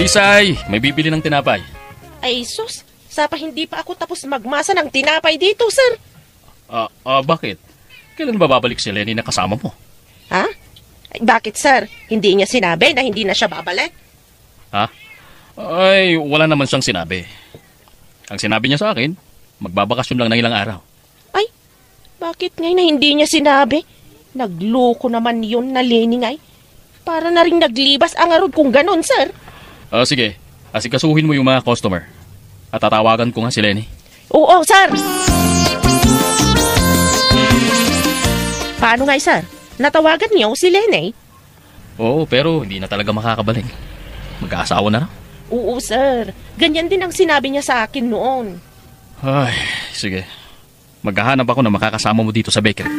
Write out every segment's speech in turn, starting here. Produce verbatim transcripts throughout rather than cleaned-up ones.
Isay, may bibili ng tinapay. Ay, sus. Sapa hindi pa ako tapos magmasa ng tinapay dito, sir. Ah, ah, bakit? Kailan ba babalik si Lenny na kasama mo? Ha? Ay, bakit, sir? Hindi niya sinabi na hindi na siya babalik? Ha? Ay, wala naman siyang sinabi. Ang sinabi niya sa akin, magbabakasyon lang ng ilang araw. Ay, bakit ngay na hindi niya sinabi? Nagloko naman yun na Lenny ngay. Para na rin naglibas ang arod kung ganun, sir. Ah, sige. Asikasuhin mo yung mga customer. At tatawagan ko nga si Lenny. Oo, sir. Paano ngay, sir? Natawagan niyo si Lenny? Oo, pero hindi na talaga makakabalik. Mag-aasawa na lang. Oo, sir. Ganyan din ang sinabi niya sa akin noon. Ay, sige. Maghahanap ako na makakasama mo dito sa bakery.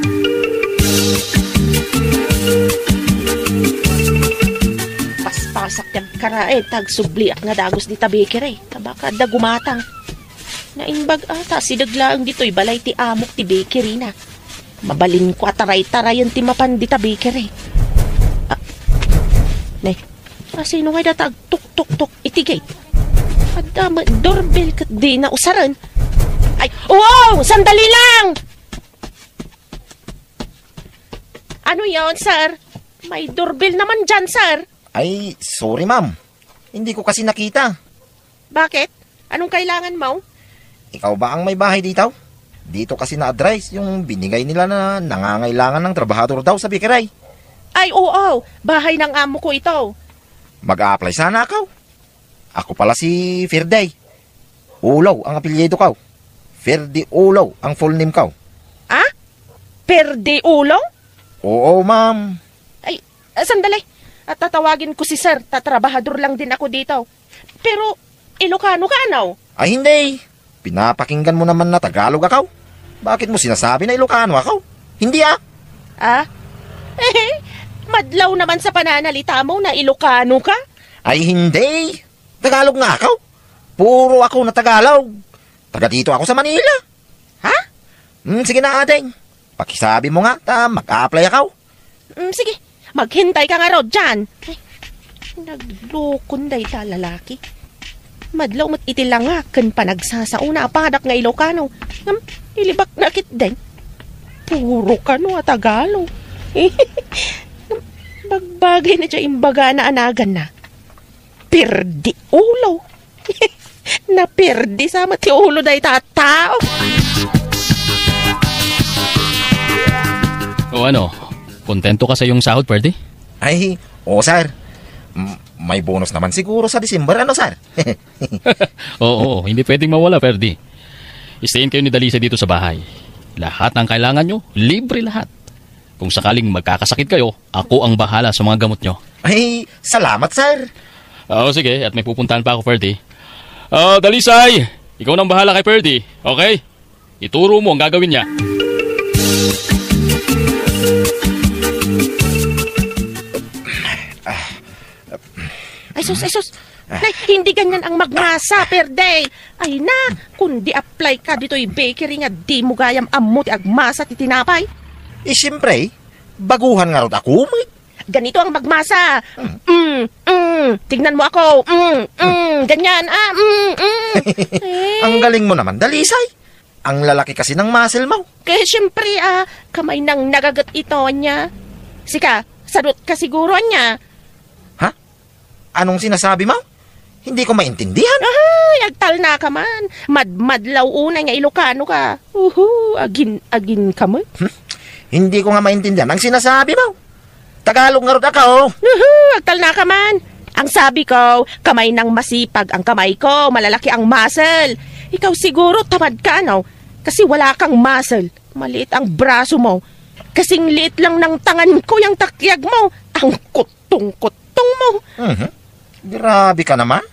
Paspasak ti agkaraet, agsubliak nga dagus dita bakery. Tabaka adda gumatang. Naimbag ata, sideg laeng ditoy balay ti amok ti bakery na. Mabalinko a taray-tarayen ti mapan dita bakery. Ah, ne, asino ngay data agtuktuktok iti gate? Adda met doorbell ket dina usaren. Ay, wow! Sandali lang! Ano yon, sir? May doorbell naman dyan, sir. Ay, sorry, ma'am. Hindi ko kasi nakita. Bakit? Anong kailangan mo? Ikaw ba ang may bahay dito? Dito kasi na-address yung binigay nila na nangangailangan ng trabahador daw sa bakery. Ay, oo. Bahay ng amo ko ito. Mag-a-apply sana ako. Ako pala si Ferdy. Ulaw ang apelyido ko. Ferdy Ulaw ang full name ko. Ah? Ferdy Ulaw? Oo, ma'am. Ay, ah, sandali. At tatawagin ko si sir. Tatrabahador lang din ako dito. Pero, Ilocano ka, ano? Ay, hindi. Pinapakinggan mo naman na Tagalog ako. Bakit mo sinasabi na Ilocano ako? Hindi, ah. Ah? Madlaw naman sa pananalita mo na Ilocano ka? Ay, hindi. Tagalog nga ako. Puro ako na Tagalog. Taga dito ako sa Manila. Ha? Hmm, sige na, ading. Pakisabi mo nga, ta mag-a-apply ako. Mm, sige, maghintay ka nga rod dyan. Ay, naglukon dayta lalaki. Madlaw met iti langak ken panagsasao na a padak nga Ilocano. Ngem, ilibak na ketdin. Puro kano a Tagalog. Ngem, bagbagay na dya imbagana a naganna. Perdi ulo. Naperdi sa met ti ulo dayta a tao. O ano, kontento ka sa iyong sahod, Ferdy? Ay, oo, sir. M-, may bonus naman siguro sa December, ano, sir? Oo, oo, hindi pwedeng mawala, Ferdy. Stayin kayo ni Dalisa dito sa bahay. Lahat ng kailangan nyo, libre lahat. Kung sakaling magkakasakit kayo, ako ang bahala sa mga gamot nyo. Ay, salamat, sir. Oo, sige, at may pupuntahan pa ako, Ferdy. Ah, Dalisay, ikaw nang bahala kay Ferdy, okay? Ituro mo ang gagawin niya. Ay, sus, ay, sus. Nay, hindi ganyan ang magmasa, Ferdy. Ay na, kundi apply ka ditoy bakery nga di mo gayam ammo ti agmasa ti tinapay. Eh, siyempre, baguhan nga rod ako met. Ganito ang magmasa. Mm, mm. Tignan mo ako. Mm, mm. Ganyan. Ah, mm, mm. Eh. Ang galing mo naman, Dalisay. Ang lalaki kasi ng muscle mo. Kaya siyempre, ah, kamay nang nagagat ito niya. Sika, sadot ka siguro niya. Ha? Anong sinasabi mo? Hindi ko maintindihan. Ay, agtalna ka man. Madmadlaw unay nga Ilocano ka. Uhu, agin, agin ka man. Hmm? Hindi ko nga maintindihan ang sinasabi mo. Tagalog nga rod ako. Uhu, agtalna ka man. Ang sabi ko, kamay nang masipag ang kamay ko, malalaki ang muscle. Ikaw siguro, tamad ka, ano? Kasi wala kang muscle. Maliit ang braso mo. Kasing liit lang ng tangan ko yung takyag mo. Ang kutong-kutong mo. Mhm. Grabe ka naman.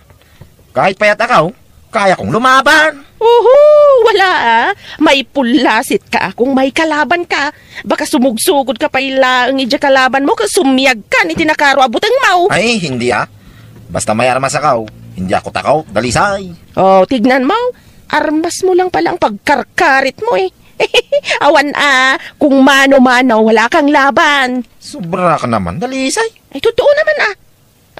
Kahit payat ako, kaya kong lumaban. Uhu, wala ah. May pulasit ka akong may kalaban ka. Baka sumugsugod ka pa ilaeng ija kalaban mo, ket sumiag ka ni tinakaro a buteng mo. Ay, hindi ah. Basta may armas ako, hindi ako takaw, Dalisay. Oh, tignan mo. Armas mo lang pala ang pagkarkarit mo eh. Awan ah, kung mano-mano, wala kang laban. Sobra ka naman, Dalisay. Ay, totoo naman ah.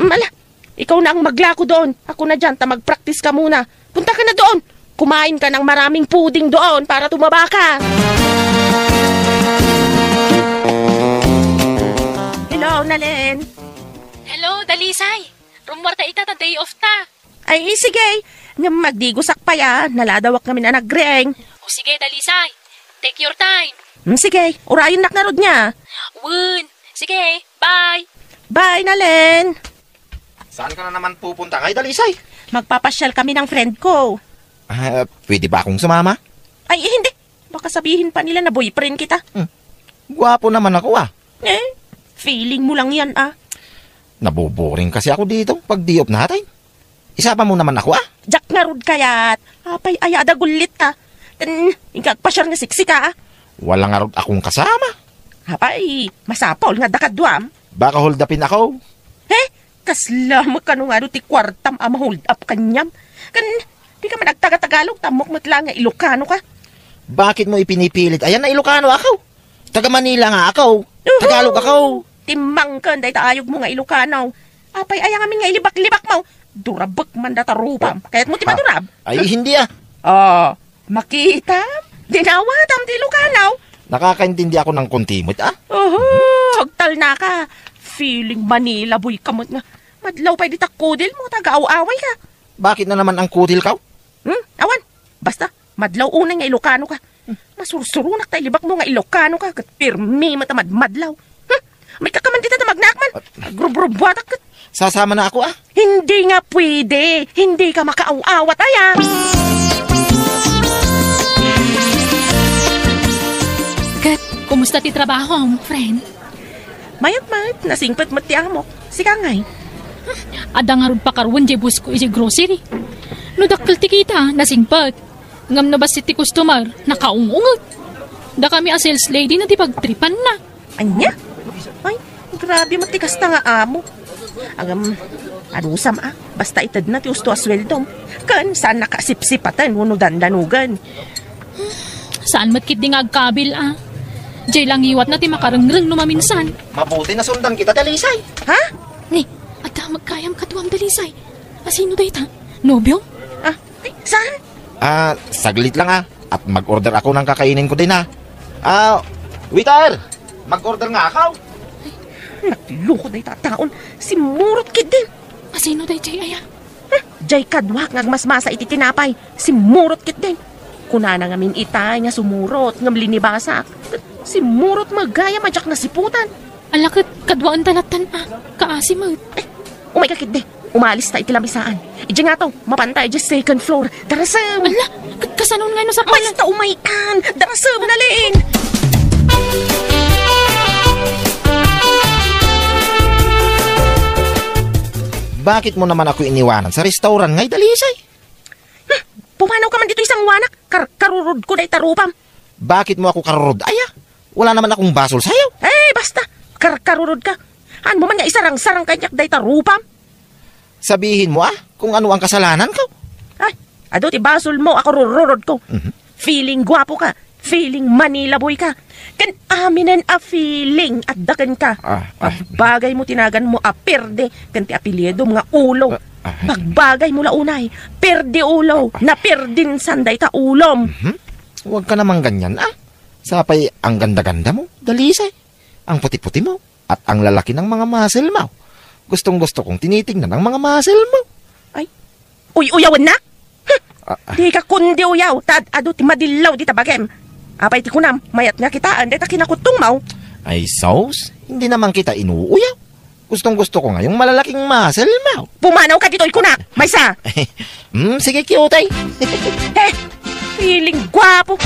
Mala, Ikaw na ang maglako doon. Ako na dyan, ta magpraktis ka muna. Punta ka na doon. Kumain ka ng maraming puding doon para tumaba ka. Hello, Nalen. Hello, Dalisay. Rummuar ta ita ta day off ta. Ay, sige. Ngem agdigosak pay a, naladawak ngamin a nagriing. O sige, Dalisay. Take your time. Hmm, sige, urayennak ngarud nia. Wen. Sige, bye. Bye, Nalen. Saan ka na naman pupunta ngay, Dalisay? Magpapasyal kami ng friend ko. Ah, pwede ba akong sumama? Ay, hindi. Baka sabihin pa nila na boyfriend kita. Hmm. Guwapo naman ako, ah. Eh, feeling mo lang yan, ah. Naboboring kasi ako dito pag day off natin. Isama mo naman ako, ah. Diak ngarud kayat. Apay aya da gullit ka. Ken, inka agpasyar nga sexy ka, ah. Wala ngarud akong kasama. Apay, masapul nga adda kaduam. Baka hold-upin ako. Eh, kasla met kano nga adu ti kuartam a ma-hold up kaniam. Ken, di ka man agtaga-Tagalog, ta ammok met la nga Ilocano ka. Bakit mo ipinipilit? Ayan na Ilocano ako. Taga Manila nga ako. Uhu! Tagalog ako. Timmangken dayta ayog mo nga Ilocano. Apay aya ngamin nga ilibak-libak mo? Durabek man data rupam. Kayat mo ti madurab? Ay, hindi ah. Oh, makita? Dinawatam ti Ilocano. Nakakaintindi ako ng konti met, ah. Oho, agtalna ka. Feeling Manila boy ka met nga. Madlaw pay dita kudil mo, taga-aw-away ka. Bakit na naman ang kudil ka? Hmm? Awan. Basta, madlaw unay nga Ilocano ka. Masursuronak ta ilibak mo nga Ilocano ka, ket pirmi met a madmadlaw. Hmm? May kakaman dita ta magnaak man. Agrubrubuatak ket. Sasama na ako, ah. Hindi nga pwede. Hindi ka makaaw-awat, aya. Ket, kumusta ti trabaho, friend? Mayat met, nasingpet met ti amok. Sika ngay? Adda ngarud pakaruen jay boss ko ijay grocery. No dakkel ti kita, nasingpet. Ngem no bassit ti customer, nakaung-unget. Dakami a sales lady na ti pagtripanna. Ania? Ay, grabe met ti kasta nga amo. Agam, adusam a, basta itedna ti usto a sueldom. Ken, saanna ka sipsipaten wenno dandanogen. Saan met ketdi nga agkabil a. Jay la ngiwatna ti makarengreng no maminsan. Mabuti nasundan kita, Dalisay. Ha? Ni, adda agkayam kaduam, Dalisay. Asino dayta? Nobiom? Ah, ay, saan? Ah, saglit lang, ah. At mag-order ako ng kakainin ko din, ah. Ah, waiter! Mag-order nga ako. Nagloko dayta a taon. Simmurot ketdin. Asino dayjay aya? Huh? Jay kaduak nga agmasmasa iti tinapay. Simmurot ketdin. Kunana ngamin itay nga sumurot ngem linibasak. Simmurot met gayam a diak nasiputan. Ala ket kaduaenta lattan a. Kaasi met. Eh, umay ka ketdi. Umalis ta iti lamisaan. Idiay ngato, mapanta idiay second floor. Darasem! Ala, ket kasano ngay no sakbay? Basta umayan! Darasem, Nalen! Bakit mo naman ako iniwanan sa restaurant ngay, Dalisay? Hmm, pumanaw ka man ditoy sanguanak, kar-, karurod ko dayta rupam. Bakit mo ako karurod? Aya, wala naman akong basol sayo. Eh, basta, kar-, karurod ka. Haan mo man nga isarang-sarang kaniak dayta rupam? Sabihin mo, ah, kung ano ang kasalanan ko. Ay, adu ti basol mo, ako rururod ko. Mhm. Feeling guapo ka, feeling Manila boy ka. Ken aminen a feeling adda kenka. Ah, ah. Agbagay mo ti nagan mo a Perde, ken ti apelyidom nga Ulo. Ah, ah. Agbagay mo la unay, Perde Ulo, ah, ah, napirdinsan dayta ulom. Mhm. Huwag ka naman ganyan, ah. Sapay ang ganda-ganda mo, Dalisay. Ang puti-puti mo. At ang lalaki ng mga muscle mo. Gustong-gusto kong tinitingnan ang mga muscle mo. Ay, uy-uyawen na? Huh! Ah, ah. Di ka kundi uyaw, ta ad-adu ti madillaw dita bagim. Apay ti kunam, mayat nga kitaan, dayta kinakutong mo. Ay, sus, hindi naman kita inuuyaw. Gustong-gusto ko ngayong malalaking muscle mo. Pumanaw ka ditoy kunak, maysa. Hmm, sige, cute ay. He, feeling guapo.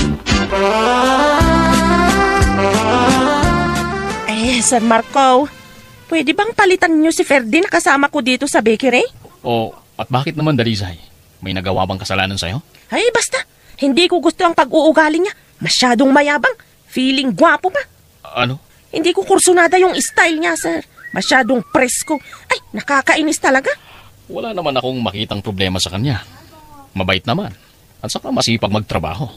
Eh, Sir Marco, pwede bang palitan niyo si Ferdy na kasama ko dito sa bakery? O, at bakit naman, Dalisay? May nagawa bang kasalanan sa'yo? Ay, basta. Hindi ko gusto ang pag-uugali niya. Masyadong mayabang. Feeling guwapo pa. Ano? Hindi ko kursunada yung style niya, sir. Masyadong presko. Ay, nakakainis talaga. Wala naman akong makitang problema sa kanya. Mabait naman. At saka masipag magtrabaho.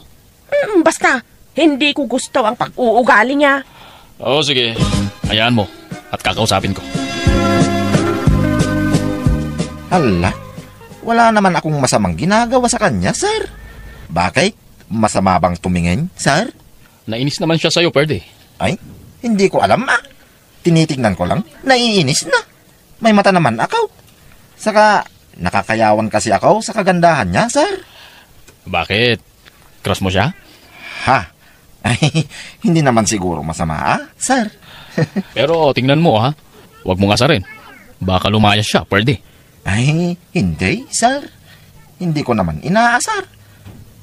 Mm, basta, hindi ko gusto ang pag-uugali niya. Oo, sige. Hayaan mo. At kakausapin ko. Ala, wala naman akong masamang ginagawa sa kanya, sir. Bakit? Masama bang tumingin, sir? Nainis naman siya sa'yo, Ferdy. Ay, hindi ko alam, ah. Tinitingnan ko lang, naiinis na. May mata naman ako. Saka, nakakayawan kasi ako sa kagandahan niya, sir. Bakit? Crush mo siya? Ha? Ay, hindi naman siguro masama, ah, sir. Pero tingnan mo, ha? Huwag mong asarin. Baka lumayas siya, Ferdy. Ay, hindi, sir. Hindi ko naman inaasar.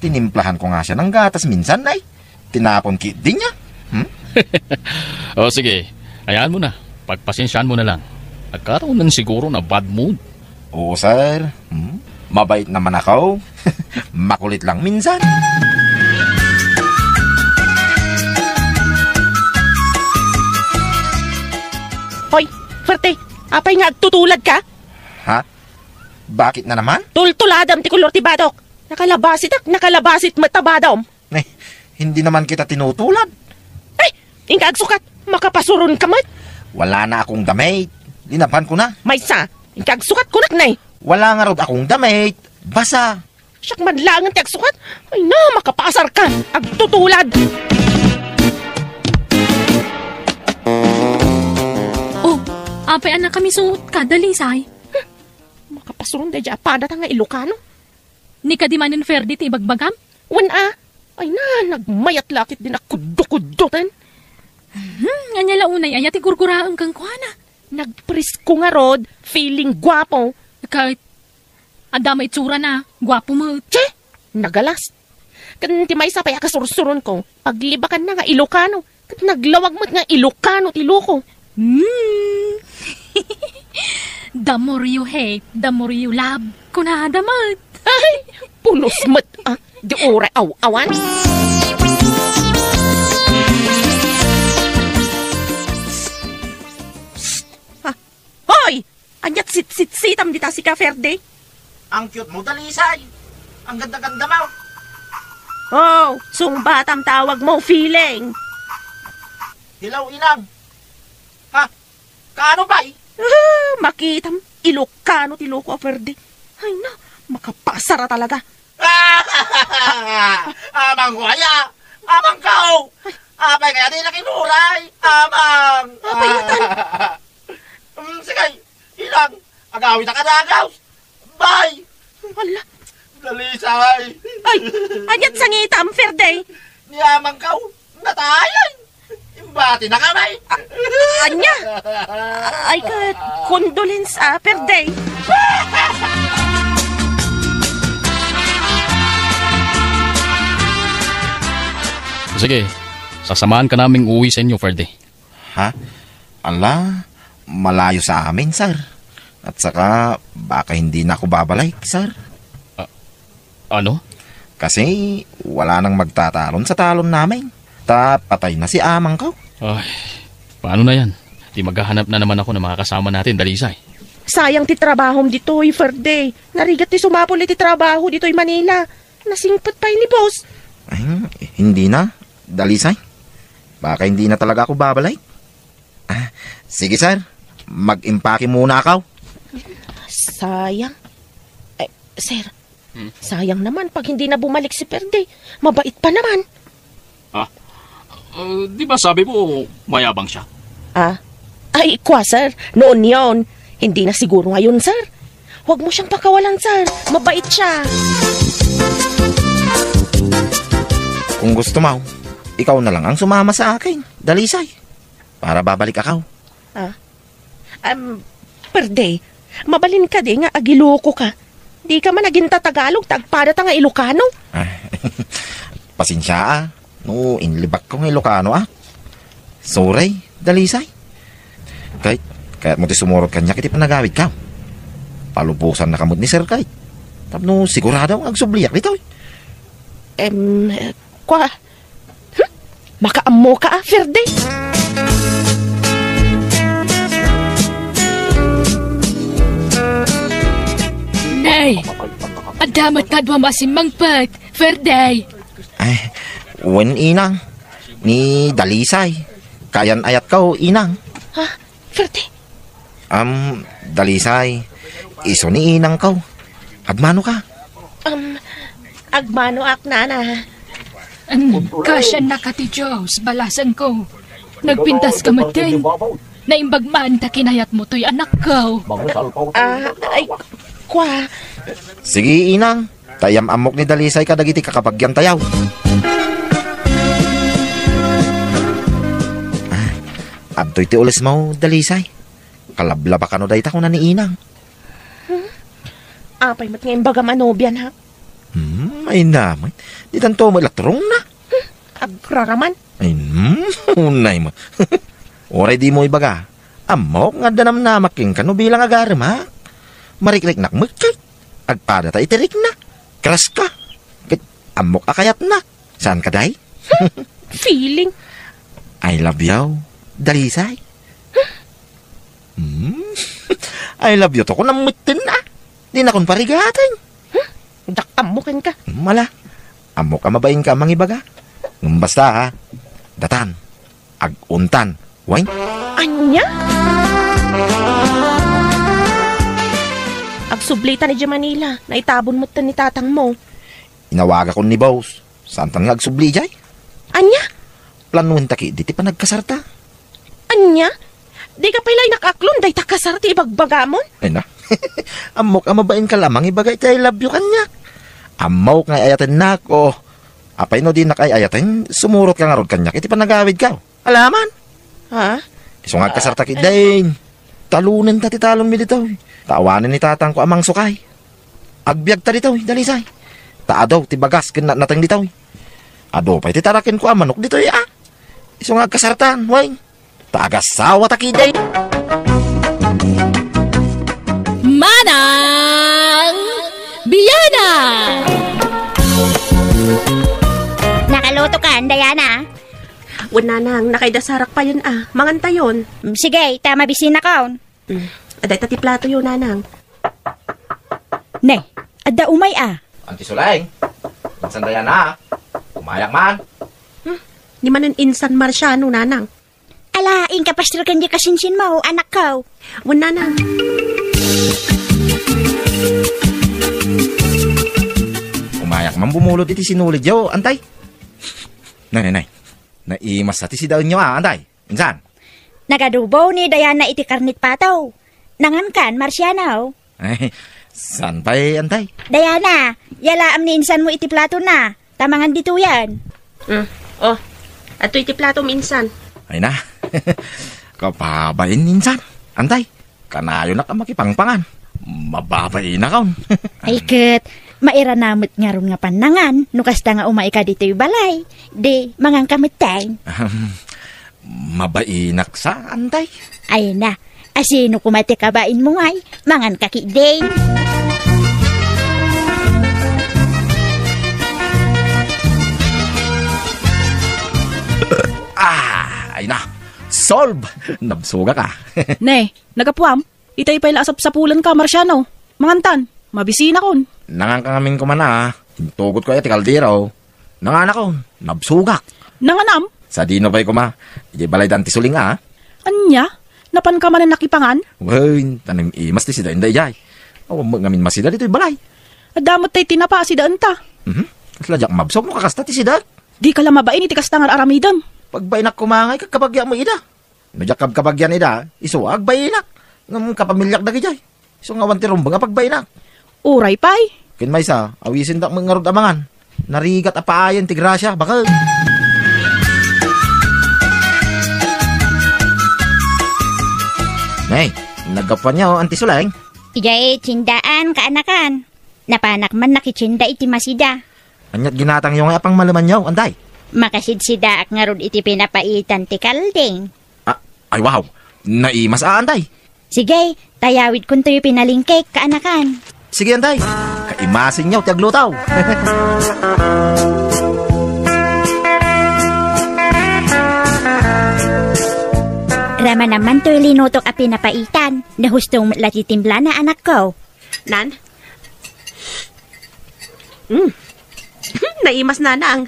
Tinimplahan ko nga siya ng gatas minsan, ay. Tinapon ki din niya. Hmm? O sige, hayaan mo na. Pagpasensyahan mo na lang. Nagkataon lang siguro na bad mood. Oo, sir. Hmm? Mabait naman ako. Makulit lang minsan. Hoy, Ferte, apay nga agtutulad ka? Ha? Bakit na naman? Tultuladam ti kolor ti badok. Nakalabasit ak, nakalabasit met a badom. Eh, hindi naman kita tinutulad. Ay, inka agsukat, makapasuron ka met. Wala na akong damit. Linabhan ko na. Maysa, inka agsukat kunak na eh. Wala nga rod akong damit. Basa. Siak man langen ti agsukat. Ay na, makapasar ka. Agtutulad. Oh, apay a nakamisuot ka, Dalisay? Makapasuron daydi a padata nga Ilocano. Ni kadi manen Ferdy ti ibagbagam? Wen a. Ay na, nagmayat lakit din a kuddo-kuddo ten. Hmm, anya la unay aya ti gurguraem kenkuana? Nagpresko ngarud, feeling guapo. Ket, adda met itsura na, guapo met. Che! Nagalas. Ken ti maysa pay a kasursuron ko, paglibakan na nga Ilocano. Ket naglawag met nga Ilocano ti loko. Hmm. The more you hate, the more you love. Kunada met. Ay, pulos met, ah. Di uray aw-awan. Ha? Hoy! Aniat sitsitsitam dita sika, Ferde? Ang cute mo, Dalisay. Ang ganda-ganda mo. Oh, sungbatam tawag mo, feeling. Hello, Inang. Ha? Kaano pay? Ah, makitam, Ilocano ti loko a Ferde. Ay na, makapasar a talaga. Amang ko aya! Amang ko! Apay kaya di nakinuray? Amang! Apay, atan? Mm, sige, Inang, agawid a kadagaw. Bye! Hala. Dalisay. Ay, aniat sangitam, Ferde? Ni amang ko, natayan. Imbati na kami. A-, ania? Ay, ket, condolence, ah, Ferde. Sige, sasamahan ka naming uwi sa inyo, Ferde. Ha? Ala, malayo sa amin, sir. At saka, baka hindi na ako babalik, sir. A-, ano? Kasi, wala nang magtatalon sa talon namin. Ta, patay na si amang ko. Ay, paano na yan? Di maghahanap na naman ako ng mga kasama natin, Dalisay. Sayang ti trabahom ditoy, Ferde. Narigat ti sumapul iti trabaho ditoy Manila. Nasingpet pay ni boss. Ay, hindi na, Dalisay. Baka hindi na talaga ako babalik. Ah, sige, sir. Mag-impake muna ako. Sayang. Eh, sir, Hmm? Sayang naman pag hindi na bumalik si Ferde. Mabait pa naman. Ah, uh, di ba sabi mo mayabang siya? Ah? Ay, kwa, sir. Noon yon. Hindi na siguro ngayon, sir. Huwag mo siyang pakawalan, sir. Mabait siya. Kung gusto mo, ikaw na lang ang sumama sa akin, Dalisay. Para babalik ako. Ah? Um, Ferde, mabalin ka di nga agiloko ka. Di ka man agintatagalog, ta agpadata nga Ilocano. Ah, pasensia, ah. No, inlibak ko nga Ilocano, ah. Sorry, Dalisay. Kay, kayat mo ti sumurot kaniak iti panagawid ka. Palubosan na kamot ni Sir Kay. Tapno sigurado nga agsubliak ditoy. Em, eh, kwa, Hmm? Makaammo ka, ah, Ferde? Nay! Adda met kadua masimmangpet, Ferde! Ay, wen, inang. Ni Dalisay. Kayan-ayat ka, o, inang. Ha? Ferde? Am, Dalisay. Isu ni inangko. Agmanoka? Um, agmanoak, nana. An, kasiannaka ti Dios, balasangko. Nagpintaska metten. Naimbag man ta kinayatmo toy anakko. Ah, ay, kwa. Sige, inang. Ta iyam-ammok ni Dalisay kadagiti kakabagiantayo. Ah, adtoy ti ulesmo, Dalisay. Kalablaba kano dayta, kuna ni inang. Hmm? Apay met nga imbagam a nobiana? Hmm, ay naman. Ditanto met latrongna. Hmm, agraraman. Ay, hmm, unay mo. Uray dimo ibaga, ammok nga adda namnamak kenka no bilang agaremak. Marikriknak met ket agpadata iti rikna. Crush ka. Ket ammok a kayatnak. Saan ka, day? Feeling. I love you, Dalisay. Hmm? I love you to, kunam metten, ah. Dinakon parigaten. Hmm? Diak ammo kenka. Mala. Ammok a mabainka a mangibaga. Ngem basta, ha? Datan. Ag-untan. Wen? Ania? Agsublitan idiay Manila. Naitabon metten ni tatangmo. Inawagakon ni boss. Saantan nga agsubli idiay? Ania? Planoenta ketdi ti panagkasarta. Ania? Dika pay la inakaklon dayta kasar ti ibagbagamon? Ay na. Ammok a mabainka la a mangibaga iti I love you kaniak. Ammok nga ay-ayatennak, o. Apay no dinak ay-ayaten, sumurotka ngarud kaniak iti panagawidko. Alaman? Ha? Isu nga agkasarta ketdin. Talonenta ti talonmi ditoy. Ta awanen ni tatangko a mangsukay. Agbiagta ditoy, Dalisay. Ta adu ti bagas ken natnateng ditoy. Adu pay ti tarakenko a manok ditoy, a. Isu nga agkasartan, wen. Ta agasawata ketdin. Manang Biana! Nakalutokan, Diana? Wen, nanang, nakaidasarak payen a. Mangantayon. Sige, ta mabisinakon. Mm. Adda ita ti platoyo, nanang. Ne, adda umay a. Anti Suleng, insan Diana, umayak man. Hmm, ni manen insan Marciano, nanang. Ala, inka pastor ken di kasinsinmo, anakko. Wen, nanang. Umayak man bumulod iti sinulidyo, antay. Nay, nay, nay. Naimassa ti sidaenyo, a, antay. Insan? Nagadubo ni Diana iti karnit pato. Nangankan, Marciano? Ay, saan pay, antay? Diana, yalaam ni insanmo iti platona. Ta mangan ditoyen. Mm. Oh, adtoy ti platom, insan. Ay na. Kababain, insan. Antay, kanayonak a makipangpangan. Mababainak, on. Ay ket, mairana met ngarud nga pannangan, no kasta nga umayka ditoy balay. Di, manganka metten. Ahem. Mabainak sa, antay? Ay na, asino koma ti kabainmo ngay? Manganka ketdin. Ah, ay na. Solve! Nabsogak, a. Ne, nagapuam? Itay pay la a sapsapulenka, Marciano. Mangantan, mabisinakon. Nanganka ngamin koma, a. Intugotko aya ti kaldero. Nanganakon, nabsogak. Nanganam? Sadino pay koma, idiay balay da Anti Suleng, a. Ania? Napanka manen nakipangan? Wen, ta naim-imas ti sidaenda idiay. Awan met ngamin masida ditoy balay. Adda met tay tinapa a sidaenta. Mhm. Kasla diak mabsog no kakasta ti sidaek. Dika la mabain iti kasta nga ar-aramidem. Pagbainak koma ngay, kakabagyak met ida. No diak kabkabagian ida, isu a agbainak. Ngem kapamiliak dagidiay. Isu nga awan ti rumbeng a pagbainak. Uray pay. Ken maysa, awisendak met ngarud a mangan. Narigat a paayen ti grasia, baket. Nay, naggapuanyo, Anti Suleng? Idiay tiendaan, kaanakan. Napanak man nakitienda iti masida. Aniat ginatangyo nga apangmalemanyo, antay? Makasidsidaak ngarud iti pinapaitan ti kalding. Ah, ay, wow! Naimas a, antay? Sige, ta yawidkontoy pinalingkek, kaanakan. Sige, antay. Kaimasenyo ti agluto. Ramana man toy linutok a pinapaitan. Nahusto met la ti timplana, anakko. Nan? Mm. Naimas, nanang.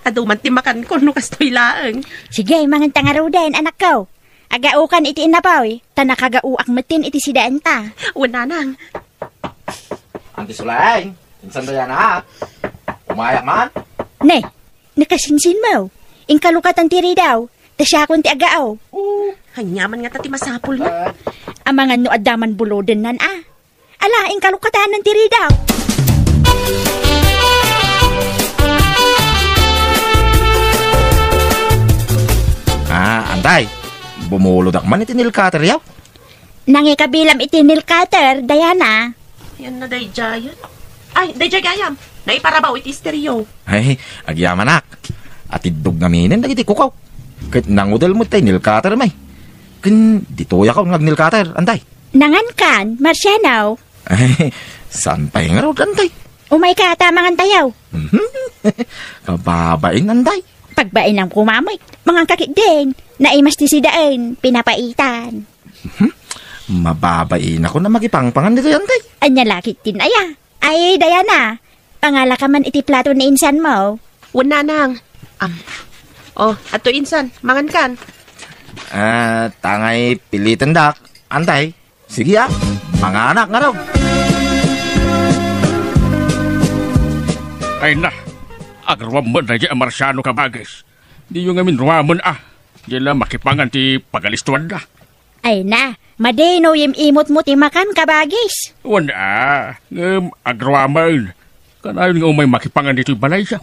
Adu man ti makanko no kastoy laeng. Sige, manganta ngaruden, anakko. Agaokan iti innapoy, ta nakagaoak metten iti sidaenta. Wen, nanang. Anti Suleng, insan dayana? Umayak man? Ne, nakasinsinmo. Inkalukatan ti ridaw, ta siakon ti agao. Oo. Ania man ngata ti masapulna? Eh. Amangan no adda man bulodennan a. Ala, inkalukatanan ti ridaw. Ah, antay. Bumulodak man iti nail cutter yaw. Nangikabilam iti nail cutter, Diana. Yan na, daydiay. Ay, daydiay gayam. Naiparabaw iti esteryo. Ay, agyamanak. Atiddog ngaminen dagiti kukaw. Ket nangudel met tay nail cutter, may. Ken ditoyak nga ag-nail cutter, antay. Nangan kan, Marciano? Saan pay ngarud, antay? Umay ka ta mangan tayaw. Mhm. Kababain, antay. Pagbainam koma met, mangan ka ketdin. Naimas ti sidaen, pinapaitan. Mhm. Mababainakon a makipangpangan ditoy, antay. Ania la ketdin aya? Ay, Diana, pangala ka man iti plato ni insanmo. Wen, nanang. Am. Oh, adto insan, mangan kan. Ah, tangay pilitendak, antay. Sige, ah. Manganak ngarud. Ay na, agruam met daydiay a Marciano, kabagis. Diyo ngamin ruamen, ah. Diay la makipangan ti pagalistuanda. Ay na, madi no yim-imotmo ti makan, kabagis. Wen, ah, ngem agruamen. Kanayon nga umay makipangan ditoy balayyo.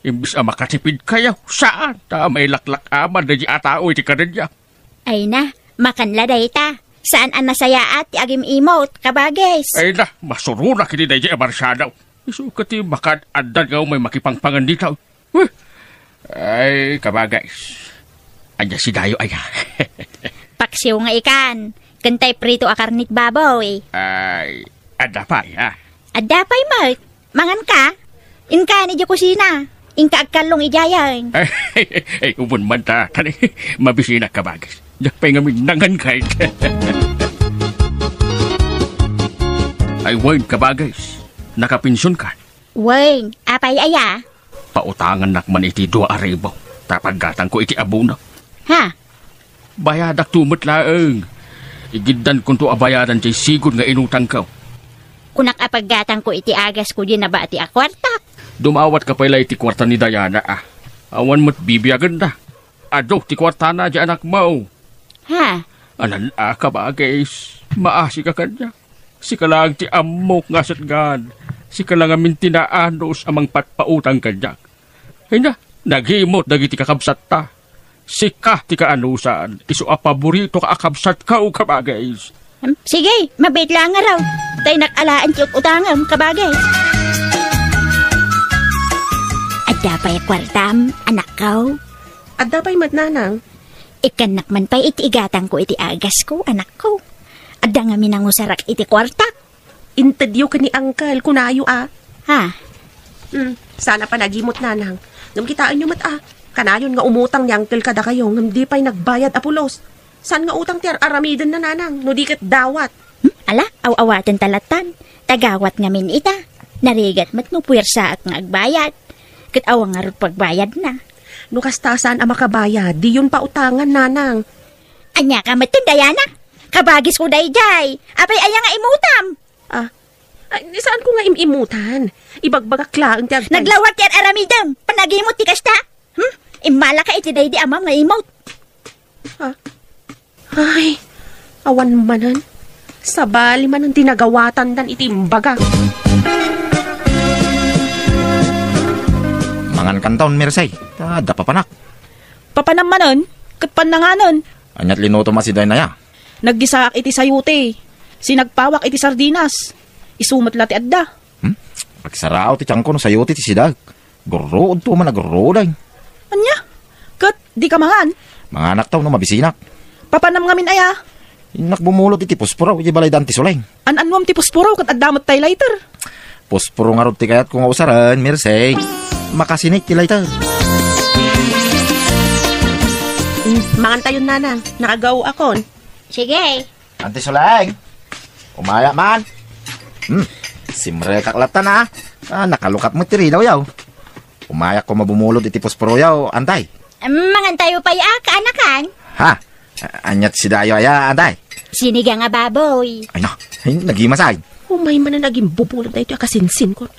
Imbes a makatipid kayo, saan ta mailaklak-aman daydiay a tao iti kadenyo. Ay na, makan la dayta. Saan a nasayaat ti agim-imot, kabagis. Ay na, masuronak iti daydiay a Marciano. Isu ket ti makaad-addan nga umay makipangpangan dita. Huh! Ay, kabagis. Ania sidayo aya? Paksiw nga ikan, ken tay prito a karne ti baboy. Ay, adda pay, ha? Adda pay met. Mangan ka? Inka ni di kusina. Inka agkallong idiayen. Ay, ay, ubon man ta. Tani, mabisinak, kabagis. Diak pay ngamin nangan kay. Ay, wen, kabagis. Nakapension ka? Wen, apay aya? Pautangannak man iti dua a ribu, ta paggatangko iti abono. Ha? Bayadakto met laeng. Igiddankonto a bayadan ti sigud nga inutangko. Kunak a paggatangko iti agasko diay nabati a kuartak. Dumawatka pay la iti kuarta ni Diana, a. Awan met bibiagenna. Adu ti kuartana diay anakmo. Ha? Anan a, kabagis, maasika kaniak. Sika laeng ti ammok nga asitgan. Sika la ngamin ti naanus a mangpatpautang kaniak. Ay na, nagimot dagiti kakabsatta. Sika ti kaanusan, isu a paborito a kabsatko, kabagis. Hmm, sige, mabiit laeng ngarud. Tay nak alaen ti ut-utangem, kabagis. Adda pay kuartam, anakko? Adda pay met, nanang. Ikkannak man pay iti igatangko iti agasko, anakko. Adda ngamin nangusarak iti kuartak. Intedyo ken ni Uncle, kunayo a. Ha? Hmm, saan a panagimot, nanang. Ngem kitaenyo met a. Kanayon nga umutang ni Uncle kadakayo, ngem di pay nagbayad a pulos. Saan nga utang ti ar-aramidenna, nanang, no di ket dawat? Hmm? Ala, aw-awaten ta lattan. Tagawat ngamin ita. Narigat met no puwersaak nga agbayad. Ket awan ngarud pagbayadna. No kasta, saan a makabayad, diyon pautangan, nanang. Ania ka met, Diana? Kabagisko daydiay. Apay aya nga imutam? Ah, ay, saanko nga im-imutan. Ibagbagak laeng ti agtan- Naglawag ti ar-aramidem. Panagimot ti kasta. Hmm? Immala ka iti daydi amam nga imot. Ah. Ay, awan manen. Sabali manen ti nagawatandan iti imbaga. Mangan kanton, Mirsay. Ta adda papanak. Papanam manen, ket pannanganen. Aniat linutom a sidaen aya? Naggisaak iti sayote. Sinagpawak iti sardinas. Isu met la ti adda. Hmm? Agsaraaw ti tiangko no sayote ti sidaek. Gurruodto man a gurruoday. Ania? Ket di ka mangan? Manganak ta no mabisinak. Papanam ngamin aya? Innak bumulot iti pusporo iti balay da Anti Suleng. An-annuam ti pusporo ket adda met tay lighter? Pusporo ngarud ti kayatko nga usaren, Mirsay. Makasinik ti lighter. Mm, mangan tayon, nanang. Nakagaoakon. Sige. Anti Suleng, umaya man. Hmm, simrekak latta na. Ah, nakalukat met ti ridaw yaw. Umayak ko mabumulod iti pusporo yaw, antay. Em, mangan tayo pay a, kaanakan? Ha? A-, aniat si Dayo aya, Antay? Sinigang a baboy. Ay na, ay, nagimasay. Umay manen agimbubulag daytoy a kasinsinkon.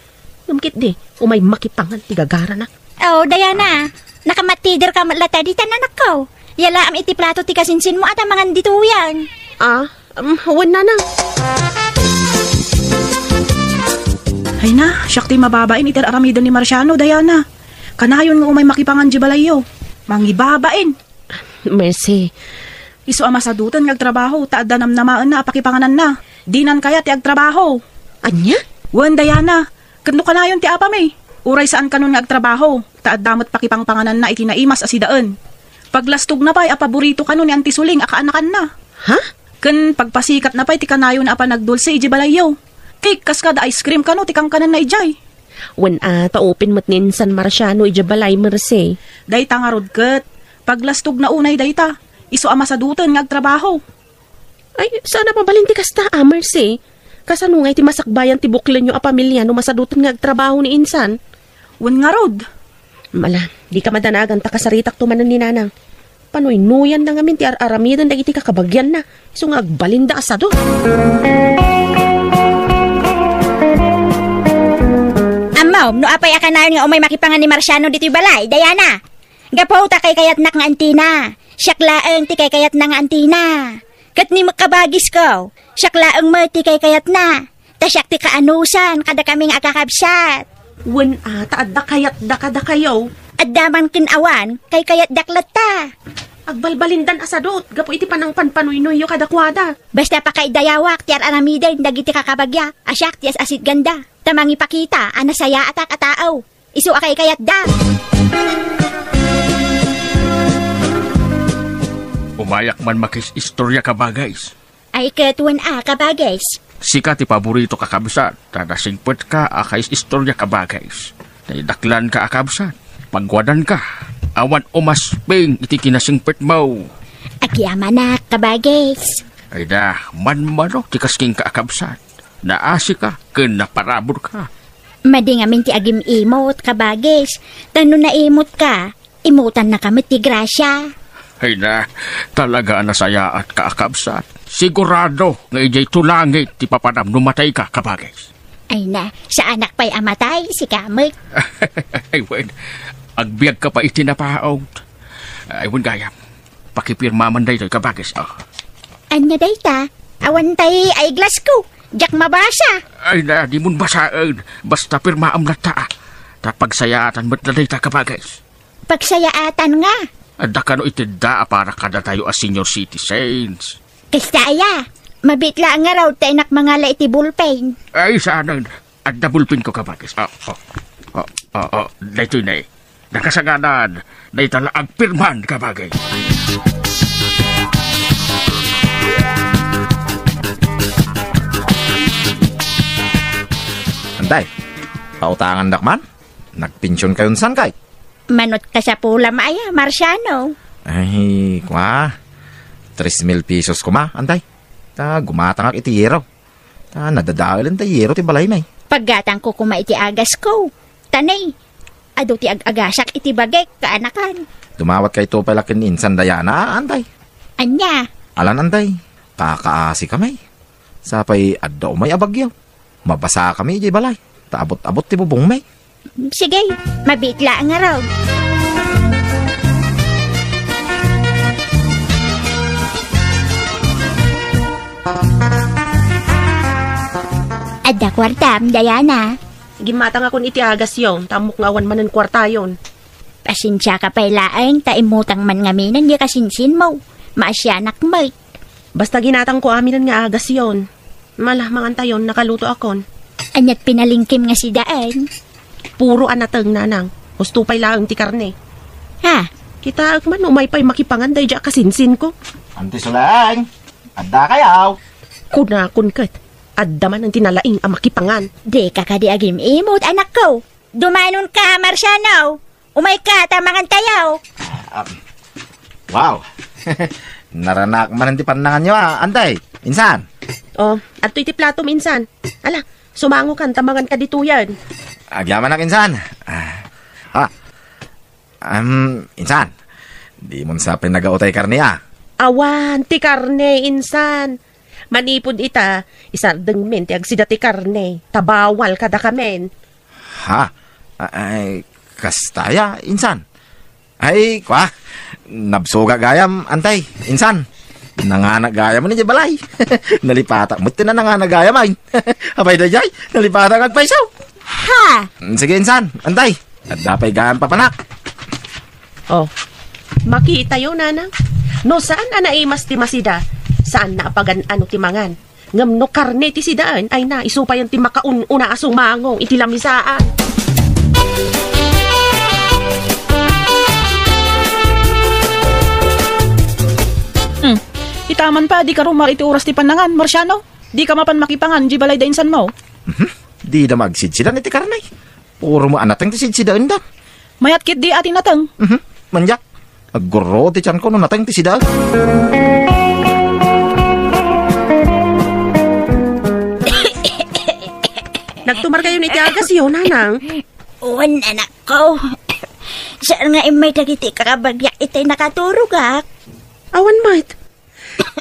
Ngem ketdi, umay makipangan ti gagarana. Oh, Diana, nakamatider ka met latta ditan, anakko. Yalaam iti plato ti kasinsinmo a ta mangan ditoyen. Ah, um, wen, nanang. Ay na, siak ti mababain iti ar-aramiden ni Marciano, Diana. Kanayon nga umay makipangan di balayyo. Mangibabain. Mercy. Isu a masaduten nga agtrabaho, ta adda namnamaenna a pakipangananna. Dinan kayat ti agtrabaho. Ania? Wen, Diana, ket no kanayon ti apami, uray saan kanon nga agtrabaho, ta adda met pakipangpangananna iti naimas a sidaen. Paglastogna pay a paborito kano ni Auntie Suling a kaanakanna. Ha? Ken pagpasikatna pay ti kanayona a panagdulse idiay balayyo. Cake kas kada ice cream kano ti kankananna idiay. Wen a, ta open met ni insan Marciano idiay balay, Mercy. Dayta ngarud ket, paglastogna unay dayta, isu a masaduten nga agtrabaho. Ay, saan a mabalin ti kasta, a, Mercy. Kasano ngay ti masakbayan ti buklenyo a pamilia no masaduten nga agtrabaho ni insan? Wen ngarud. Mala, dika madanagan ta kasaritakto manen ni nanang. Panuynoyanna ngamin ti ar-aramiden dagiti kakabagianna, isu nga agbalinda a sadut. Ammom, no apay a kanayon nga umay makipangan ni Marciano ditoy balay, Diana? Gapu ta kaykayatnak nga antina. Siak laeng ti kaykayatna nga antina. Ket ni met kabagisko, siak laeng met ti kaykayatna. Ta siak ti kaanusan kadakami nga agkakabsat. Wen a, ta adda kayatda kadakayo. Adda man ken awan, kaykayatdak latta. Agbalbalindan a sadut gapu iti panangpanpanuynoyyo kadakuada. Basta pakaidayawak ti ar-aramiden dagiti kakabagia a siak ti as-asitganda, ta mangipakita a nasayaatak a tao. Isu a kaykayatda. Umayak man makis-istorya, kabagis. Ay, ket wen a, kabagis. Sika ti paborito, kakabsat, ta nasingpetka a kais-istorya, kabagis. Naidaklanka a kabsat, pagwadanka, awan umasping iti kinasingpetmo. Agyamanak, kabagis. Ay da, manmano ti kas kenka a kabsat. Naasika ken naparaburka. Madi ngamin ti agim-imot, kabagis. Ta no naimutka, imutannaka met ti grasia. Ay na, talaga a nasayaatka a kabsat. Sigurado nga idiay to langit ti papanam no matayka, kabagis. Ay na, saanak pay a matay, sika met. Ay wen, agbiagka pay iti napaut. Ay wen gayam, pakipirma man daytoy, kabagis, oh. Ania dayta? Awan tay ay glasko. Diak mabasa. Ay na, dimon basaen. Basta pirmaam latta, ah. Ta pagsayaatan met na dayta, kabagis. Pagsayaatan nga. Adda kano itedda a para kadatayo a senior citizens. Kasta aya, mabit laeng ngarud ta innak mangala iti bulpen. Ay, saanen. Adda bulpenko, kabagis. Oh, oh. Oh, oh, oh. Daytoy ne. Nakasanganan, dayta la agpirman, kabagis. Antay, pautangandak man? Nagpension kayon san kay? Manot kasapulam aya, Marciano. Ay, kua. Tres mil pesos koma, antay. Ta gumatangak iti yero. Ta nadadaelen ta yero ti balaymi. Paggatangko koma iti agasko. Ta ne, adu ti ag-agasak iti bagik, kaanakan. Dumawatkayto pay la ken ni insan Diana, antay. Ania? Alan, antay. Kakaasi kami. Sapay adda umay a bagyo. Mabasa kami idiay balay. Ta abot-abot ti bubongmi. Sige, mabit laeng ngarud. Adda kuartam, Diana? Gimmatangakon iti agasyo, ta ammok nga awan manen kuartayon. Pasensiaka pay laeng, ta immutang man ngaminen diay kasinsinmo. Maasianak met. Basta ginatangko aminen nga agasyon. Mala, mangantayon, nakalutoakon. Aniat pinalingkim nga sidaen? Puro a nateng, nanang. Husto pay laeng ti karne. Ha? Kitaek man, umay pay makipangan daydiay a kasinsinko. Auntie Suling, adda kayaw? Kunakon ket, adda man ti nalaing a makipangan. Dika kadi agim-imot, anakko. Dumanonka, Marciano. Umayka, ta mangantayo. Ah, wow. Naranak man ti pannanganyo, ah, antay. Insan? Oh, adtoy ti platom, insan. Ala, sumangokan ta manganka ditoyen. Agyamanak, insan. Ah, ah, um, insan. Dimon sa pinagautay karne, ah. Awan ti karne, insan. Manipud ita, isardengmin ti agsida ti karne, ta bawal kadakamin. Ha? Ay, kasta aya, insan? Ay, kua, nabsuga gayam, antay, insan. Nanganak gayam idiay balay. Nalipatak met ti nanganak gayam, ay. Apay daydiay, nalipatak agpayso. Ha? Sige, insan, antay. Adda pay gayam papanak. Oh, makitayo, nanang. No saan a naimas ti masida, saan na a pagan-ano ti mangan. Ngem no karne ti sidaen, ay na, isu payen ti makaun-una a sumango iti lamisaan. Hmm. Itaman pa, di ka rumar iti oras ti panangan, Marciano? Di ka mapan makipangan, di balay da insan mo? Mhm. Di da magsidsidan iti karne. Puro mo a nateng ti sidsidaenda. Mayat ketdi a ti nateng. Mhm. Mandiak. Aggurro ti tianko no nateng ti sida. Nagtumar kayo iti agasyo, nanang? Wen, anakko. Saan nga immay dagiti kakabagyak itay nakaturogak? Awan met.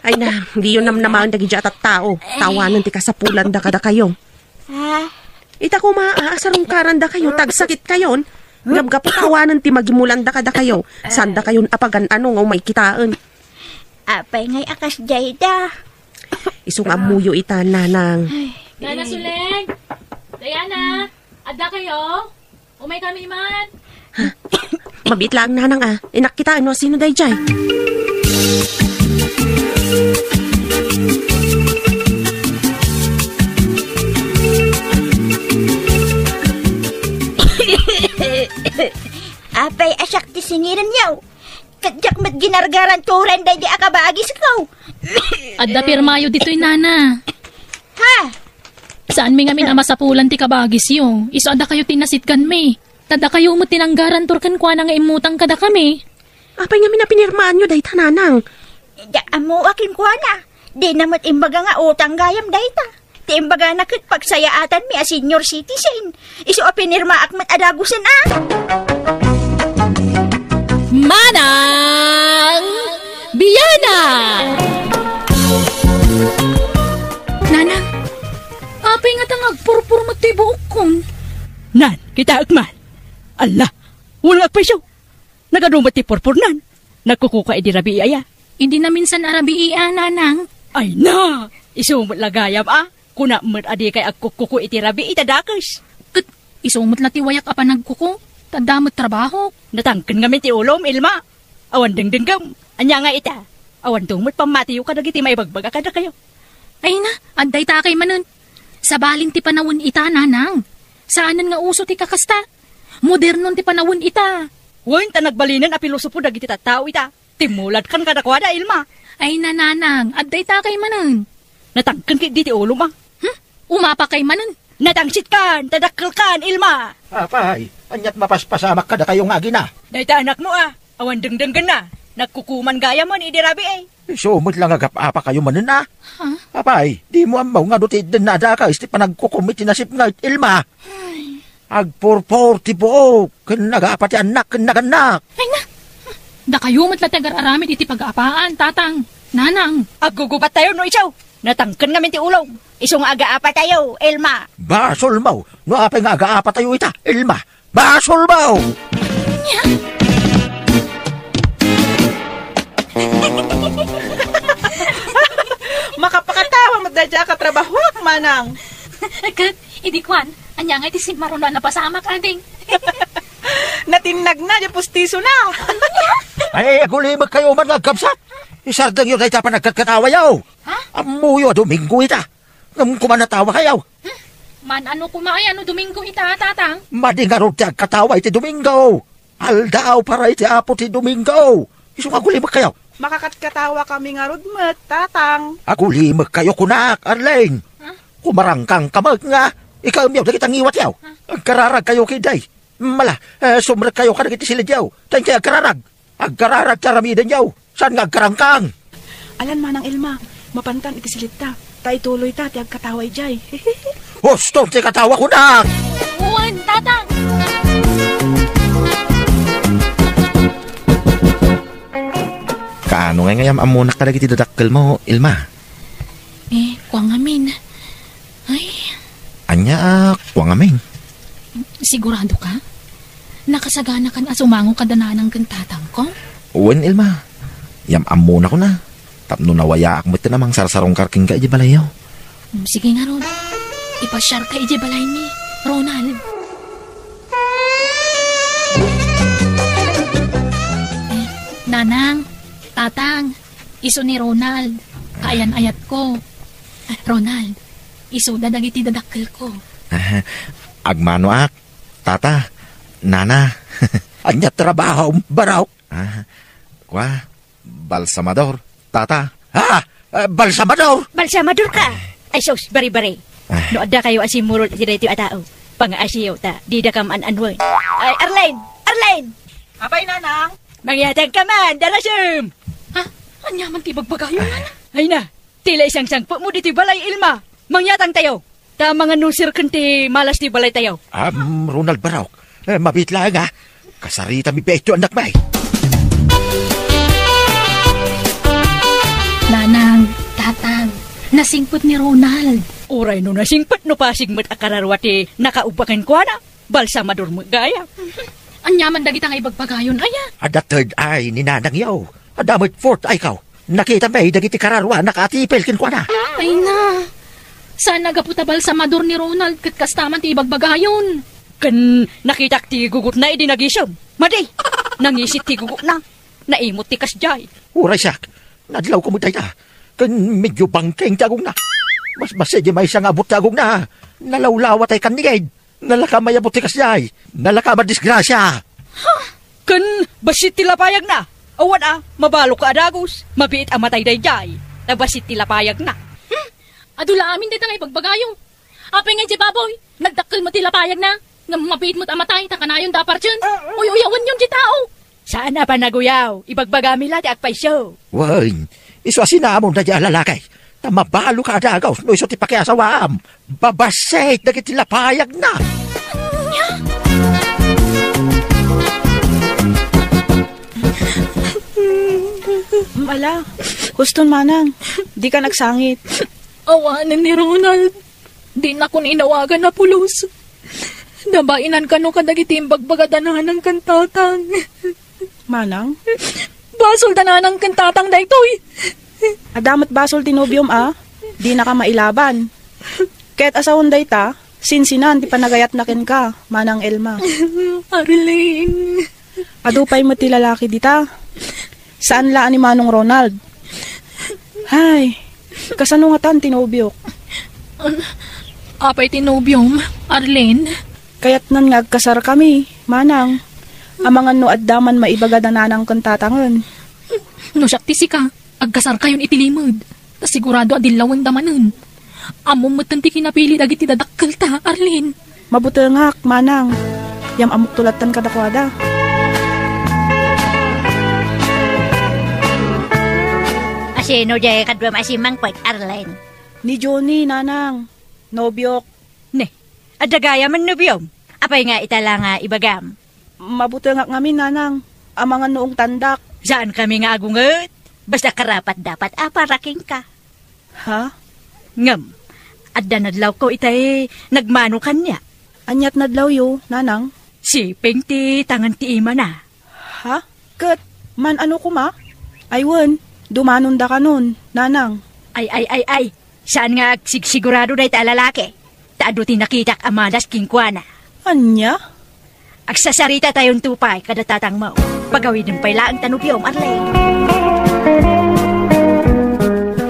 Ay na, diyo namnamaen dagiti a tattao. Tawanen ti kasapulanda kadakayo. Ah. Ita koma, a, asarungkarandakayo, tagsakitkayon. Ngem gapu ta awanen ti magimulanda kadakayo, saandakayon a pagan-ano nga umay kitaen. Apay ngay a kasdiay da? Isu nga ammoyo ita, nanang. Nana Suleng! Diana! Adda kayo? Umay kami man! Mabiit laeng, nanang, a. Innak kitaen no sino daydiay. Apay a siak ti singirenyo? Ket diak met ginargaran turen daydi a kabagisko. Adda pirmayo ditoy, nana. Ha? Saanmi ngamin a masapulan ti kabagisyo. Isu a dakayo ti nasitganmi. Ta dakayo met ti nanggarantor kenkuana nga immutang kadakami. Apay ngamin a pinirmaanyo dayta, nanang? Diak ammo a kenkuana. Dina met imbaga nga utang gayam dayta. Ti imbagana ket pagsayaatanmi a senior citizen. Isu a pinirmaak met a dagusen a. Manang Biana! Nanang, apay nga ta nga agpurpur met ti buokkon? Nan, kitaek man. Alla, wen nga agpayso. Nagadu met ti purpurnan. Nagkukuka idi rabii aya? Idi naminsan a rabii a, nanang. Ay na! Isu met la gayam a. Kuna met a dikay agkukkuko iti rabii ta dakes. Ket isu met la ti wayak a panagkuko, ta adda met trabahok. Natangken ngamin ti ulom, Ilma. Awan dengdenggem. Ania nga ita? Awan to met pammatiyo kadagiti maibagbag a kadakayo. Ay na, adda ita kay manen. Sabalin ti panawen ita, nanang. Saanen nga uso ti kakasta. Modernon ti panawen ita. Wen, ta nagbalinen a pilosopo dagiti tattao ita. Timmuladkan kadakuada, Ilma. Ay, nanang, adda ita kay manen. Natangken ketdi ti ulom a. Hmm? Umapa kay manen. Natangsitkan, ta dakkelkan, Ilma. Apay, aniat mapaspasamak kadakayo nga agina? Dayta anakmo a. Awan dengdenggenna. Nagkukuman gayamen idi rabii. Isu met la nga agap-apakayo manen a. Ha? Apay, dimo ammo nga adu ti iddenna a dakes ti panagkukom iti nasipnget, Ilma? Ay. Agpurpur ti buok, ken nagaapa ti annak ken nagannak. Ay na! Dakayo met la ti agar-aramid iti pagaapaan, tatang, nanang. Aggugubattayo no isu. Natangken ngamin ti ulom. Isu nga agaapatayo, Ilma. Basolmo, no apay nga agaapatayo ita, Ilma. Basolmo! Makapakatawa met daydiay a katrabahoak, manang. Ket, idi kuan, ania nga iti simmaron a napasamak, ading? Natinnagna diay pustisona. Ay, agulimekkayo man nga agkabsat. Isardengyo dayta panagkatkatawayo. Ha? Ammoyo a Domingo ita. Ngem koma natawakayo. Hmm? Man-ano koma aya no Domingo ita, tatang? Madi ngarud ti agkatawa iti Domingo. Aldaw para iti Apo ti Domingo. Isu nga agulimekkayo. Makakatkatawan kami ngarud met, tatang. Agulimekkayo kunak, Arlene. Ha? Kumarangkangka met nga ikawemyo dagiti ngiwatyo. Ha? Agkararagkayo ketdi. Mala, eh, sumrekkayo kadagiti silidyo. Ta inkay agkararag. Agkararag ti aramidenyo. Saan nga agkarangkang? Alan, Manang Ilma, mapankan iti silidta. Ta ituloyta ti agkatawa idiay. Huston ti katawa kunak! Wen, tatang! Ano ngay nga yam-ammonak kadagiti dadakkelmo, Ilma? Eh, kua ngamin. Ay. Ania a kua ngamin? Sigurado ka? Nakasaganakan a sumango kada nanang ken tatangko? Wen, Ilma. Yam-ammonakon a. Tapno nawayaak met a mangsarsarungkar kenka idiay balayyo. Mm, sige ngarud. Ipasiarka idiay balay ni Ronald. Eh, Nanang, Tatang, isu ni Ronald. Kaayan-ayatko. Ah, Ronald, isuda dagiti dadakkelko. Ah, agmanoak, Tata, Nana. Ania trabahom, Barok? Ah, kua, balsamador, Tata. Ah, ah, balsamador! Balsamador ka! Ay sus, bari-bari. Ah. No adda kayo a simmurot iti daytoy a tao, pangaasiyo ta, dida kam an-anwen. Ay, Arlene! Arlene! Apay, Nanang? Mangyatang ka man, darasem! Ha? Ania man ti ibagbagayo, Nanang? Ay na, tila isangsangpet mo ditoy balay, Ilma. Mangyatang tayo. Ta mangan no sirken ti malas ti balay tayo. Am, Ronald Barok, eh, mabit laeng, ah. Kasarita mi beto, anak may. Nanang, Tatang, nasingpet ni Ronald. Uray no nasingpet no pasig met a kararua ti nakaubba kenkuana. Balsamador met gayam. Ania man dagita nga ibagbagayon, aya? Adda third eye ni Nanang yo. Adda met fourth eye ko. Nakita mi dagiti kararuana nga atipil kenkuana. Ay na. Saan a gapu ta balsamador ni Ronald ket kasta man ti ibagbagayon. Ken nakitak ti gugutna idi nagisem. Madi, nangisit ti gugutna. Naimot ti kasdiay. Uray siak, nadlawko met dayta. Ken medyo bangkeng ti agongna. Basbassit ti maysa nga abut ti agongna. Nalawlawat ti kannigid. Nalaka mayabut ti kasdiay. Nalaka madisgrasia. Ha? Ken bassit ti lapayagna. Awan a, mabalok a dagus. Mabiit a matay daydiay. Ta bassit ti lapayagna. Hmm? Adu la amin dayta nga ibagbagayo. Apay nga idiay baboy, nagdakkel met ti lapayagna. Ngem mabiit met a matay, ta kanayon da a parten. Uy-uyawenyon ti tao. Saan a panaguyaw, ibagbagami la ti agpayso. Wen, isu a sinamon daydiay a lalaki. Ta mabalok a dagus no isu ti pakiasawaam. Babassit dagiti lapayagna. Ala, huston manang, dika agsangit. Awanen ni Ronald. Dinakon inawagan a pulos. Nabainan kano kadagiti imbagbaga da nanang ken tatang. Manang? Basol da nanang ken tatang daytoy. Adda met basol ti nobiom a dinaka mailaban. Ket a sawen dayta, sinsinan ti panagayatna kenka, Manang Elma. Arlene. Adu pay met ti lalaki dita. Saan la a ni Manong Ronald. Hay, kasano ngatan ti nobiok? Apay ti nobiom, Arlene? Kayatnan nga agkasarkami, manang. Amangan no adda man maibaga da nanang ken tatangen. No siak ti sika, agkasarkayon iti limed. Ta sigurado a dillawenda manen. Ammom metten ti kinapili dagiti dadakkelta, Arlene. Mabutengak, manang. Yam-ammokto latta kadakuada. Asino diay kaduam a simmangpet, Arlene? Ni Johnny, nanang. Nobiok. Ne, adda gayam a nobiom. Apay nga ita la nga ibagam? Mabutengak ngamin, nanang. Amangan no ungtandak. Saankami nga agunget. Basta karapat-dapat a para kenka. Ha? Ngem, adda nadlawko itay nagmano kaniak. Ania ti nadlawyo, nanang? Siping ti tangan ti imana. Ha? Ket, man-ano koma? Ay wen, dumanonda kanon, nanang. Ay, ay, ay, ay. Saan nga agsigsigurado dayta a lalaki? Ta adu ti nakitak a malas kenkuana. Ania? Agsasaritatayonto pay kada tatangmo. Pagawidem pay laeng ta nobiom, Arlene.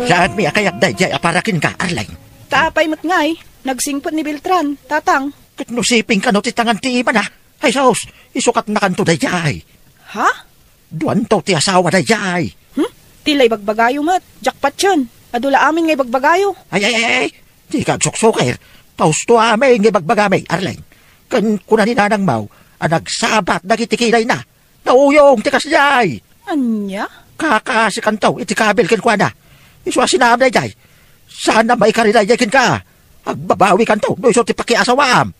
Saanmi a kayat daydiay a para kenka, Arlene. Ta apay met ngay, nagsingpet ni Beltran, tatang. Ket no siping kano ti tangan ti imana? Ay, sus, isukatnakanto daydiay. Ha? Duanto ti asawa daydiay. Hmm? Ti la ibagbagayo met, jackpot yen. Adu la amin nga ibagbagayo. Ay, ay, ay, ay. Dika agsuksukir. Tausto amin nga ibagbagami, Arlene. Ken kuna ni nanangmo a nagsabat dagiti kinayna. Nauyong ti kasdiay. Ania? Kakaasikanto iti kabil kenkuana. Isu a sinam daydiay. Saan a maikari daydiay kenka. Agbabawikanto no isu ti pakiasawaam.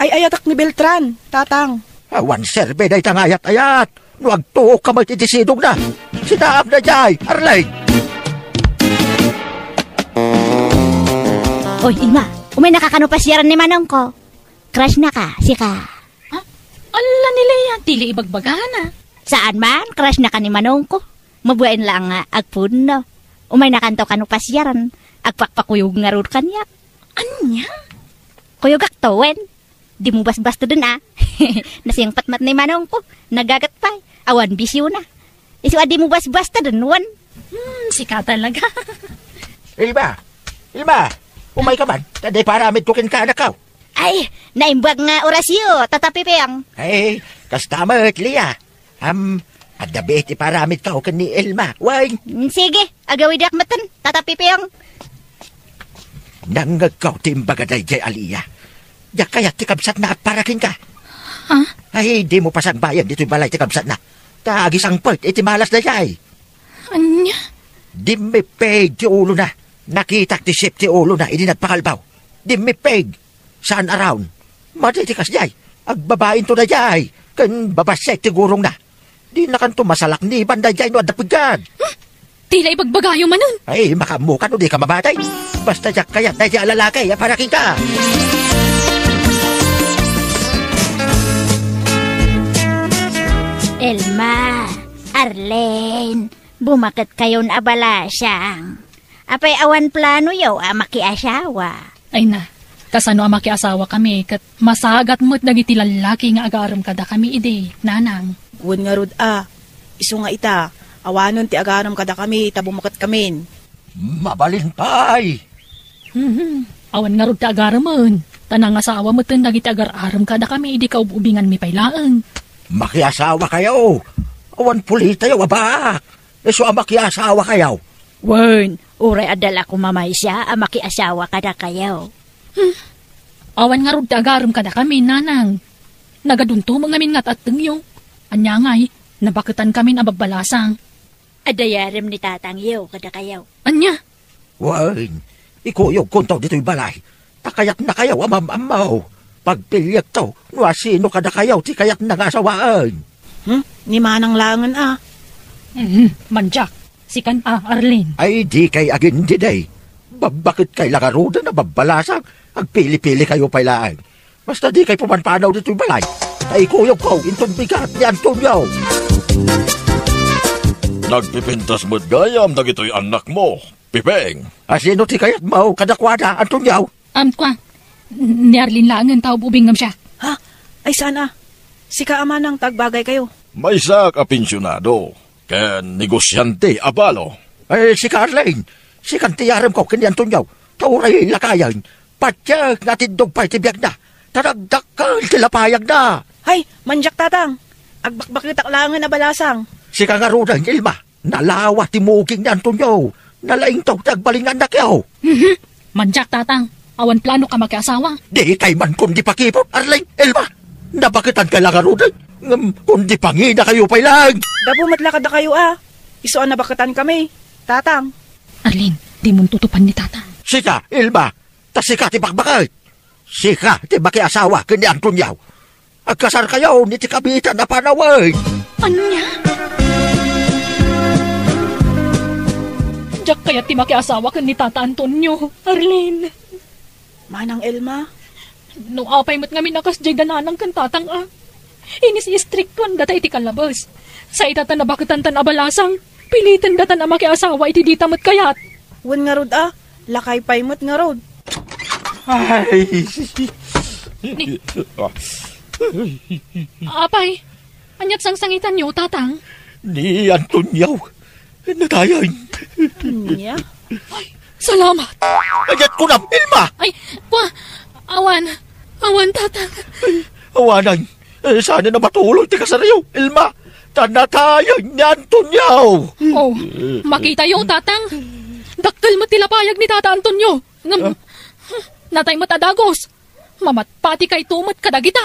Ay-ayatak ni Beltran, tatang. Awan serbi dayta nga ayat-ayat. No agtuok ka met iti sidongna. Sinaam daydiay, Arlene! Oy, Ima, umaynaka kano pasiaran ni manongko. Crush naka, sika. Ha? Ala ni Lea, dili ibagbagana. Saan man, crush naka ni manongko. Mabain la nga agpudno. Umaynakanto kano pasiaran. Agpakpakuyog ngarud kaniak. Ania? Kuyogakto wen. Dimo basbasteden a. Nasingpet met ni manongko. Nagaget pay. Awan bisiona. Isu a dimo basbasteden wen. Hmm, sika talaga. Ilma! Ilma! Umayka man. Ta dayta iparamidko kenka, anakko. Ay, naimbag nga orasyo, Tata Piping. Ay, kasta met, Lea. Am, adda biit iparamidko ken ni Ilma. Wen. Mm, sige, agawidak metten, Tata Piping. Nangngegko ti imbaga daydiay a Lea. Diak kayat ti kabsatna agpara kenka. Ha? Ay, dimo pasagbayen ditoy balay ti kabsatna. Ta agisangpet iti malas daydiay. Ania? Dimmippig ti ulona. Nakitak ti sip ti ulona idi nagpakalbaw. Dimmippig. Saan around. Madi ti kasdiay. Agbabainto daydiay. Ken babassit ti gurongna. Dinakanto masalakniban daydiay no adda pigad. Hmm? Ti la ibagbagayo manen. Ay, makaammoka no dika mamati. Basta diak kayat daydiay a lalaki a para kenka. Ilma, Arlene, bumaketkayon a balasang. Apay awan planoyo a makiasawa? Ay na, kasano a makiasawakami ket masagat met dagiti lallaki nga agarem kadakami idi, nanang? Wen ngarud a, isu nga ita, awanen ti agarem kadakami ta bumaketkamin. Mabalin pay! Mhm. Awan ngarud ti agaremen, ta nangasawa metten dagiti agar-arem kadakami idi kaub-ubinganmi pay laeng. Makiasawakayo! Awan pulitayo a baak! Isu a makiasawakayo. Wen, uray adda la koma maysa a makiasawa kadakayo. Hmm. Awan ngarud ti agarem kadakami, nanang. Nagadunto met ngamin nga at-attengyo. Ania ngay, nabaketankamin a babbalasang. Adda yarem ni tatangyo kadakayo. Ania? Wen, ikuyogkonto ditoy balay. Ta kayatnakayo a mam-ammo. Pagpiliekto no asino kadakayo ti kayatna nga asawaen. Hmm? Ni manang laengen a. Mhm, mandiak. Sikan a, Arlene. Ay, dikay agindidi. Babbaketkay la ngaruden a babbalasang. Agpili-pilikayo pay laeng. Basta dikay pumanpanaw ditoy balay. Ta ikuyogko inton bigat ni Antonio. Nagpipintas met gayam dagitoy annakmo, Piping. Asino ti kayatmo kadakuada, Antonio? Am, kua, ni Arlene laengen ta ub-ubingngem siya. Ha? Ay, saan a? Sika a manang ti agbagaykayo. Maysak a pensionado ken negosiante a balo. Ay, sika, Arlene, sikan ti yaremko ken ni Antonio. Ta uray lakayen, patiek nga atiddog pay ti biagna. Ta nagdakkel ti lapayagna. Hay, mandiak, tatang. Agbakbaketak laengen a balasang. Sika ngaruden, Ilma. Nalawa ti muging ni Antonio. Nalaingto ti agbalin nga annakyo. Mhm. Mandiak, tatang. Awan plano ka makiasawa. Dikay man kundi pakipot, Arlene, Ilma. Nabaketanka la ngaruden. Ngem kundi panginakayo pay laeng. Gapu met la kadakayo a. Isu a nabaketankami, tatang. Arlene, dimonto tupan ni tatang. Sika, Ilma. Ta sika ti bakbaket. Sika ti makiasawa ken ni Antonio. Agkasarkayon iti kabiitan a panawen. Ania? Diak kayat ti makiasawa ken ni Tata Antonio, Arlene. Manang Elma? No apay met ngamin a kasdiay da nanang ken tatang a. Inis-istriktuan data iti kalabes. Sa ita ta nabaketan tan a balasang, piliten datan a makiasawa iti dita met kayat. Wen ngarud a, lakay pay met ngarud. Ay. Ni- Apay, aniat sangsangitanyo, Tatang? Ni Antonio, natayen. Ania? Ay, salamat. Aniat kunam, Elma? Ay, kwa, awan, awan, Tatang. Ay, awanan. Eh, saan a matuloy ti kasaryo, Elma? Ta natayen ni Antonio. Oh, makitayo, Tatang. Dakkel met ti lapayag ni Tata Antonio. Ngem, ah, natay met a dagus. Mamatpatikayto met kadagita.